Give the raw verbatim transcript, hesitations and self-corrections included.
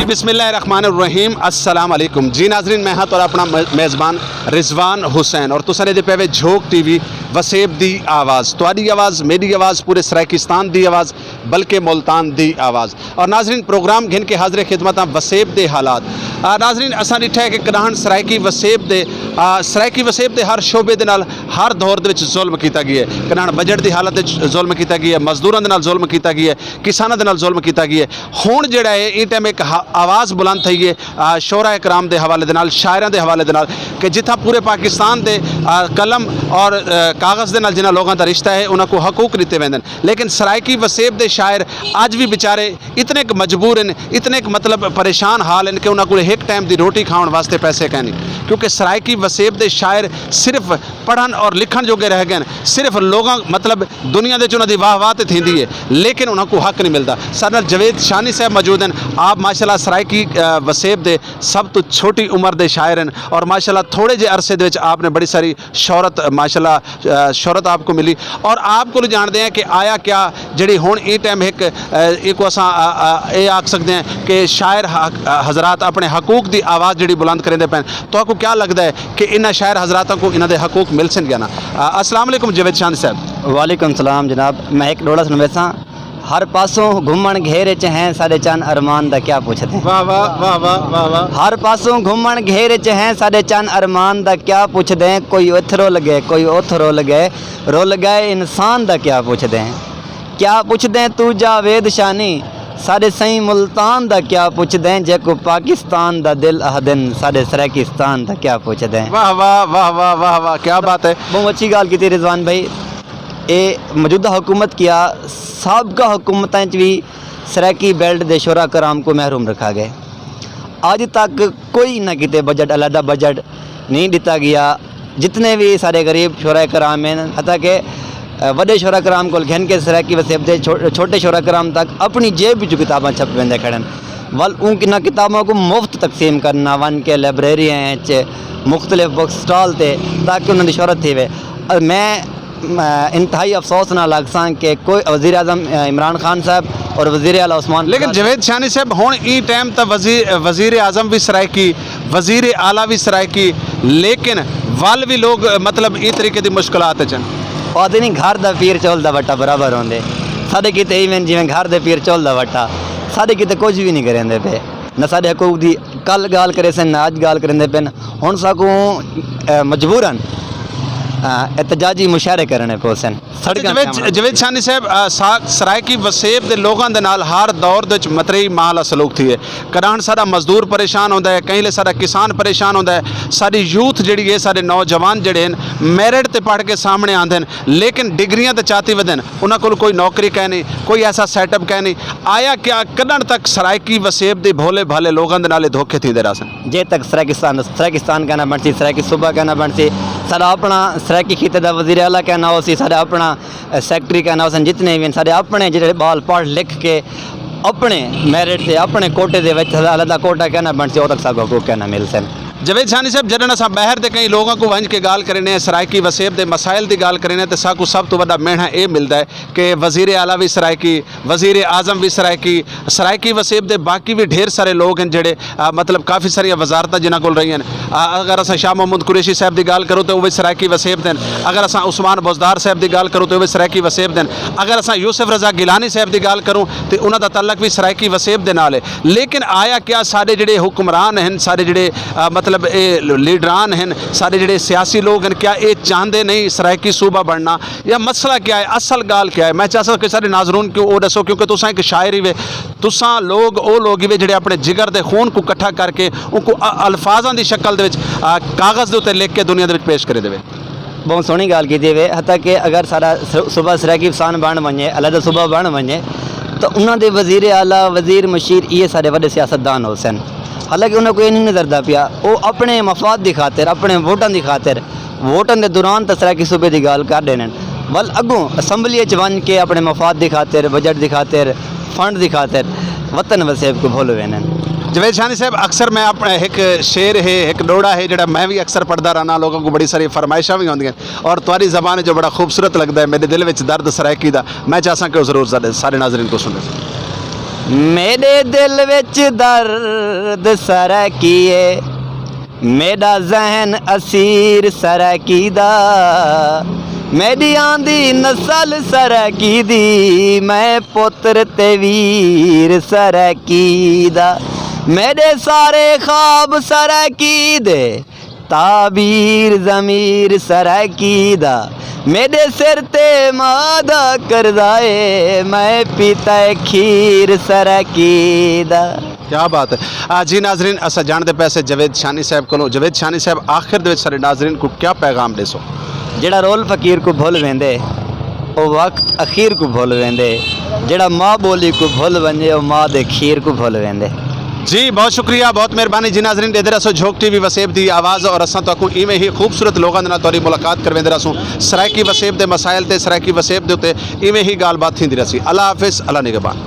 بسم اللہ الرحمن الرحیم، السلام علیکم جی ناظرین، میں ہاں تہاݙا اپݨا م- میزبان رضوان حسین اور تساں ݙیہدے پئے وے جھوک ٹی وی، وسیب دی آواز، تہاݙی آواز، میݙی آواز، پورے سرائیکستان دی آواز، بلکہ ملتان دی آواز۔ اور ناظرین، پروگرام گھن کے حاضر خدمت ہاں وسیب دے حالات۔ آ، ناظرین، اساں ݙٹھا ہے کہ کݙاہݨ سرائیکی وسیب دے، آ، سرائیکی وسیب دے ہر شعبے دے نال ہر دور دے وچ ظلم کیتا ڳیا ہے۔ کݙاہݨ بجٹ دی حالت وچ ظلم کیتا ڳیا ہے، مزدوراں دے نال ظلم کیتا ڳیا ہے، کساناں دے نال ظلم کیتا ڳیا ہے۔ ہݨ جیڑھا ہے ایں ٹائم ایک ہ- آواز بلند تھئی ہے، آ، شعراء کرام دے حوالے دے نال، شاعراں دے حوالے دے نال، کہ جتھاں پورے پاکستان دے، آ، قلم اور، آ، کاغذ دے نال جنہاں لوگاں دا رشتہ ہے، انہاں کوں حقوق ݙتے ویندن۔ لیکن سرائیکی وسیب دے شاعر اڄ وی بیچارے اتنے ک مجبور ہن، اتنے ک مطلب پریشان حال ہن کہ انہاں کول ہک ٹائم دی روٹی کھاوݨ واسطے پیسے کائنی، کیونکہ سرائیکی وسیب دے شاعر صرف پڑھن اور لکھن جوگے رہ ڳئے ہن۔ صرف لوگاں، مطلب، دنیا دے وچ انہاں دی واہ واہ تے تھیندی ہے، لیکن انہاں کوں حق نہیں ملدا۔ ساݙے نال جاوید شانی صاحب موجود ہن۔ آپ ماشاءاللہ سرائیکی، آ، وسیب دے سب توں چھوٹی عمر دے شاعر ہن اور ماشاءاللہ تھوڑے جے عرصے دے وچ آپ نے بڑی ساری شہرت، ماشاءاللہ، آ، شہرت آپ کو ملی۔ اور آپ کوں ڄاݨدے ہیں کہ آیا کیا جیڑھی ہݨ ایں ٹائم ہک، آ، ایکوں اساں، آ، آ، اے آکھ سڳدے ہیں کہ شاعر ح- حضرات اپݨے حقوق دی آواز جیڑھی بلند کریندے پئن، تہاکوں کیا لڳدا ہے کہ انہاں شاعر حضراتاں کوں انہاں دے حقوق ملسن یا نہ؟ آ، السلام علیکم جاوید شانی صاحب۔ وعلیکم السلام جناب، میں ہک ݙوہڑا سݨویساں۔ ہر پاسوں گھمݨ گھیر اچ ہیں ساݙے چن ارمان دا کیا پچھدیں۔ واہ واہ، واہ واہ، واہ واہ۔ ہر پاسوں گھمݨ گھیر اچ ہیں ساݙے چن ارمان دا کیا پچھدیں، کوئی اتھ رل ڳئے، کوئی اتھ رل ڳئے، رل ڳئے انسان دا کیا پچھدیں۔ کیا پچھدیں توں جاوید شانی، ساݙے سئیں ملتان دا کیا پچھدیں، جیکوں پاکستان دا دل آہدن، ساݙے سرائیکستان دا کیا پچھدیں۔ واہ واہ، واہ واہ، واہ واہ، کیا بات ہے۔ ٻہوں اچھی ڳالھ کیتی رضوان بھائی۔ اے موجودہ حکومت کیا، سابقہ حکومتاں اچ وی سرائیکی بیلٹ دے شعراء کرام کوں محروم رکھا ڳئے۔ اڄ تک کوئی نہ کیتے بجٹ، علیحدہ بجٹ نہیں ݙتا ڳیا۔ جتنے وی سارے غریب شعراء کرام ہن، حتیٰ کہ، آ، وݙے شعراء کرام کول گھن کے سرائیکی وسیب دے چھو-، چھوٹے شعراء کرام تک اپݨی جیب وچوں کتاباں چھپویندے کھڑن۔ ول اوں انہاں کتاباں کوں مفت تقسیم کرݨ، ونڄ کے لائبریریاں اچ، مختلف بک سٹال تے، تاکہ انہاں دی شہرت تھیوے۔ اور میں، آ، انتہائی افسوس نال آکھساں کہ کوئی وزیر اعظم، آ، عمران خان صاحب اور وزیر اعلیٰ عثمان لیکن جاوید شانی صاحب، ہݨ ایں ٹائم تاں وزیر، وزیر اعظم وی سرائیکی، وزیر اعلیٰ وی سرائیکی، لیکن ول وی لوگ، مطلب، ایں طریقے دی مشکلات اچ ہن۔ آہدے نہیں، گھر دا پیر چول دا وٹا برابر ہوندے۔ ساݙے کیتے ایویں جیویں گھر دے پیر چول دا وٹا، ساݙے کیتے کجھ وی نہیں کریندے پئے۔ نہ ساݙے حقوق دی کل ڳالھ کریسن، نہ اڄ ڳالھ کریندے پئن۔ ہݨ ساکوں، آ، مجبوراً، آ، احتجاجی مشاعرے کرݨے پوسن۔ سڑکاں تے جاوید، آوݨا جاوید پوسی۔ شانی صاحب، آ، سا-، سرائیکی وسیب دے لوگاں دے نال ہر دور دے وچ متریہی ماحول سلوک تھیے۔ کݙاہݨ ساݙا مزدور پریشان ہوندا ہے، کہیں لے ساݙا کسان پریشان ہوندا ہے، ساݙی یوتھ جیڑھی ہے، ساݙے نوجوان جیڑھے ہن، میرٹ تے پڑھ کے سامݨے آندے ہن، لیکن ڈگریاں تے چاتی ودن، انہاں کول کوئی نوکری کائنی، کوئی ایسا سیٹ اپ کائنی۔ آیا کیا کݙاہݨ تک سرائیکی وسیب دے بھولے بھالے لوگاں دے نال اے دھوکے تھیندے رہسن؟ جے تک سرائیکستان، سرائیکستان کائنا بݨسی، سرائیکی صوبہ کائنا بݨسی، ساݙا اپݨا سرائیکی خطے دا وزیر اعلیٰ کائنا ہوسی، ساݙا اپݨا، اے، سیکرٹری کائنا ہوسن، جتنے وی ہن، ساݙے اپݨے جیڑھے ٻال پڑھ لکھ کے اپݨے میرٹ تے اپݨے کوٹے دے وچ علیحدہ کوٹا کائنا بݨسی، او تک ساکوں حقوق کائنا ملسن۔ جاوید شانی صاحب، جݙݨ اساں ٻاہر دے کہیں لوگاں کوں ونڄ کے ڳالھ کرینے ہیں، سرائیکی وسیب دے مسائل دی ڳالھ کرینے ہیں، تے ساکوں سب توں وݙا مینھا اے ملدا ہے کہ وزیر اعلیٰ وی سرائیکی، وزیر اعظم وی سرائیکی، سرائیکی وسیب دے باقی وی ڈھیر سارے لوگ ہن جیڑھے، آ، مطلب، کافی ساریاں وزارتاں جنہاں کول رہی ہن۔ آ، اگر اساں شاہ محمود قریشی صاحب دی ڳالھ کروں تے او وی سرائیکی وسیب دے ہن، اگر اساں عثمان بزدار صاحب دی ڳالھ کروں تے او وی سرائیکی وسیب دے ہن، اگر اساں یوسف رضا گیلانی صاحب دی ڳالھ کروں تے انہاں دا تعلق وی سرائیکی وسیب دے نال ہے۔ لیکن آیا کیا ساݙے جیڑھے حکمران ہن، ساݙے جیڑھے، آ، مطلب، اے لیڈران ہن، ساݙے جیڑھے سیاسی لوگ ہن، کیا اے چاہندے نہیں سرائیکی صوبہ بݨݨا؟ یا مسئلہ کیا ہے، اصل ڳالھ کیا ہے؟ میں چاہساں کہ ساݙے ناظرین کوں او ݙسو، کیونکہ تساں ہک شاعر ہیوے، تساں لوگ، او لوگ ہیوے جیڑھے اپݨے جگر دے خون کوں کٹھا کر کے اونکوں ا-، الفاظاں دی شکل دے وچ، آ، کاغذ دے اتے لکھ کے دنیا دے وچ پیش کریندے وے۔ ٻہوں سوہݨی ڳالھ کیتی وے، حتیٰ کہ اگر ساݙا س-، صوبہ سرائیکی سان بݨ ونڄے، علیحدہ صوبہ بݨ ونڄے، تاں انہاں دے وزیر اعلیٰ، وزیر، مشیر، ایہے ساݙے وݙے سیاستدان ہوسن۔ حالانکہ انہاں کوں اے نہیں نظردا پیا، او اپݨے مفاد دی خاطر، اپݨے ووٹاں دی خاطر، ووٹاں دے دوران تاں سرائیکی صوبے دی ڳالھ کر ݙیندن، ول اڳوں اسمبلی اچ ونڄ کے اپݨے مفاد دی خاطر، بجٹ دی خاطر، فنڈ دی خاطر وطن وسیب کوں بھل ویندن۔ جاوید شانی صاحب، اکثر میں اپݨا ہک شعر ہے، ہک ݙوہڑا ہے جیڑھا میں وی اکثر پڑھدا رہنا، لوگاں کوں بڑی ساری فرمائشاں وی ہوندیاں اور تہاݙی زبان جو بڑا خوبصورت لڳدا ہے، میݙے دل وچ درد سرائیکی دا، میں چاہساں کہ او ضرور ساݙے سارے ناظرین کوں سݨے۔ میݙے دل وچ درد سرائیکی اے، میݙا ذہن اسیر سرائیکی دا، میݙی آندی نسل سرائیکی دی، میں پتر تے ویر سرائیکی دا، میݙے سارے خواب سرائیکی دے، تعبیر ضمیر سرائیکی دا، میݙے سر تے ماں دا قرضہ اے، میں پیتا اے کھیر سرائیکی دا۔ کیا بات ہے۔ آ، جی ناظرین، اساں ڄاݨدے پئے سے جاوید شانی صاحب کولوں۔ جاوید شانی صاحب، آخر دے وچ سارے ناظرین کوں کیا پیغام ݙیسو؟ جیڑھا رول فقیر کوں بھل ویندے، او وقت اخیر کوں بھل ویندے۔ جیڑھا ماء ٻولی کوں بھل ونڄے، او ماء دے کھیر کوں بھل ویندے۔ جی، بہت شکریہ، بہت مہربانی۔ جی ناظرین، ݙیہدے رہسو جھوک ٹی وی وسیب دی آواز، اور اساں تہاکوں ایویں ہی خوبصورت لوگاں دے نال تہاݙی ملاقات کرویندے رہسوں۔ سرائیکی وسیب دے مسائل تے سرائیکی وسیب دے اتے ایویں ہی ڳالھ بات تھیندی رہسی۔ اللہ حافظ، اللہ نگہبان۔